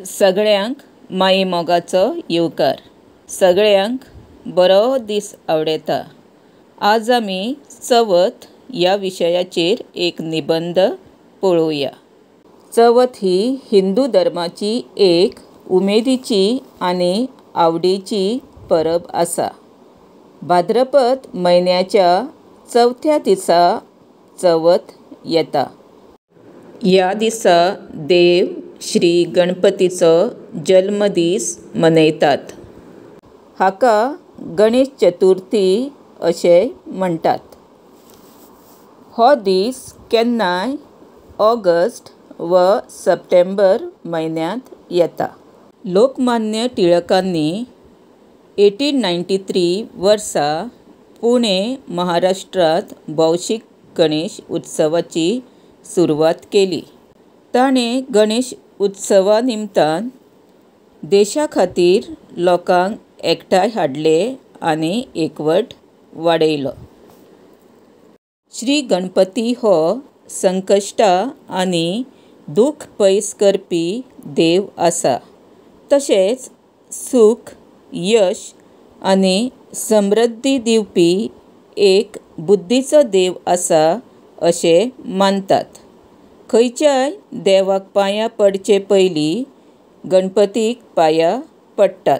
सगळ्यांक मायेमोगाचो येवकार. सगळ्यांक बरो दीस आंवडेतां. आज आमी चवथ ह्या विशयाचेर एक निबंद पळोवया. चवथ ही हिंदू धर्माची एक उमेदीची आनी आवडीची परब आसा. भाद्रपद म्हयन्याच्या चवथ्या दिसा चवथ येता. ह्या दिसा देव श्री गणपतीचो जल्म दीस मनयतात. हाका गणेश चतुर्थी अशेंय म्हणटात. हो दीस केन्नाय ऑगस्ट वा सप्टेंबर म्हयन्यांत येता. लोकमान्य टिळकांनी एटीन नायन्टी थ्री वर्सा पुणे महाराष्ट्रांत भौशीक गणेश उत्सवाची सुरवात केली. ताणें गणेश उत्सवा निमतान देशा खातीर लोकांक एकठांय हाडले आनी एकवट वाडयलो. श्री गणपती हो संकश्टां आनी दूख पयस करपी देव आसा. तशेंच सूख, यश आनी समृध्दी दिवपी एक बुध्दीचो देव आसा अशें मानतात. खंयच्याय देवाक पांयां पडचे पयलीं गणपतीक पांयां पडटात.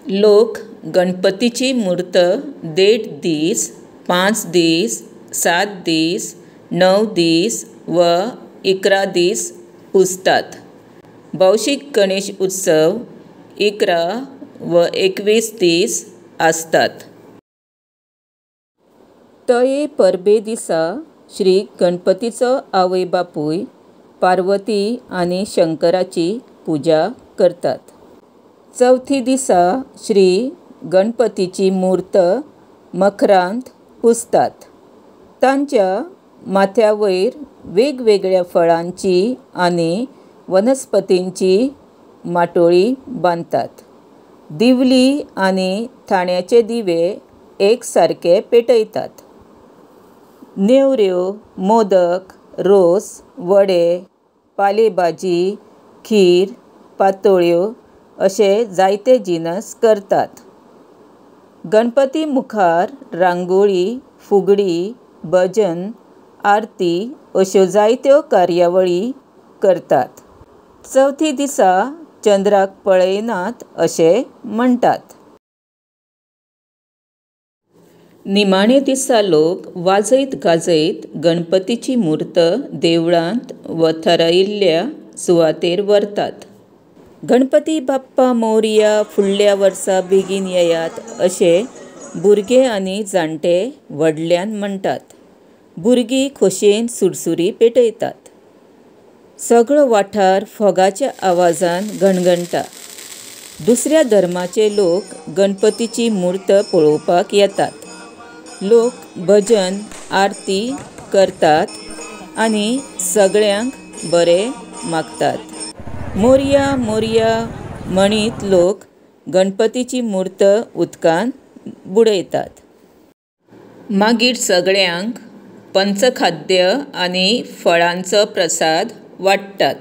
लोक गणपतीची म्हूर्त देड दीस, पांच दीस, सात दीस, णव दीस वा 11 दीस पुजतात. भौशीक गणेश उत्सव 11 वा 21 दीस आसतात. तये परबे दिसा श्री गणपतीचो आवय बापूय पार्वती आनी शंकराची पुजा करतात. चवथी दिसा श्री गणपतीची म्हूर्त मखरांत पुजतात. तांच्या माथ्या वयर वेगवेगळ्या फळांची आनी वनस्पतींची माटोळी बांदतात. दिवली आनी थाण्याचे दिवे एक सारके पेटयतात. नेवऱ्यो, मोदक, रोस, वडे, पाले भाजी, खीर, पातोळ्यो अशे जायते जिनस करतात. गणपती मुखार रांगोळी, फुगडी, भजन, आरती अश्यो जायत्यो कार्यावळी करतात. चवथी दिसा चंद्राक पळयनात अशें म्हणटात. निमाणे दिसा लोक वाजयत गाजयत गणपतीची म्हूर्त देवळांत वा थारायिल्ल्या सुवातेर व्हरतात. गणपती बाप्पा मोरया, फुडल्या वर्सा बेगीन येयात अशें भुरगे आनी जाण्टे व्हडल्यान म्हणटात. भुरगीं खोशयेन सुरसुरीं पेटयतात. सगळो वाठार फोगाच्या आवाजान घणघणटा. दुसऱ्या धर्माचे लोक गणपतीची म्हूर्त पळोवपाक येतात. लोक भजन, आरती करतात आनी सगळ्यांक बरें मागतात. मोरया मोरया म्हणीत लोक गणपतीची म्हूर्त उदकांत बुडयतात. मागीर सगळ्यांक पंचखाद्य आनी फळांचो प्रसाद वांट्टात.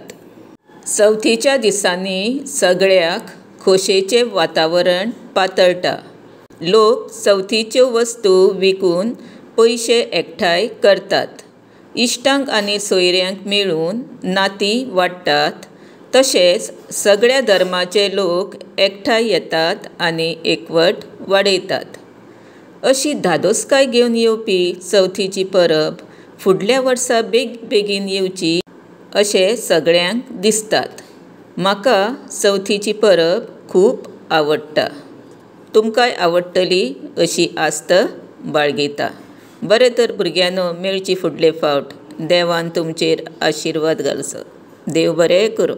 चवथीच्या दिसांनी सगळ्याक खोशयेचें वातावरण पातळटा. लोक चवथीच्यो वस्तू विकून पयशे एकठांय करतात. इश्टांक आनी सोयऱ्यांक मेळून नातीं वाडटात तशेंच सगळ्या धर्माचे लोक एकठांय येतात आनी एकवट वाडयतात. अशी धादोसकाय घेवन येवपी चवथीची परब फुडल्या वर्सा बेगबेगीन येवची अशें सगळ्यांक दिसतात. म्हाका चवथीची परब खूब आवडटा. तुमकांय आवडटली अशी आस्त बाळगितां. बरें तर भुरग्यांनो मेळची फुडले फावट. देवान तुमचेर आशिर्वाद घालचो. देव बरें करूं.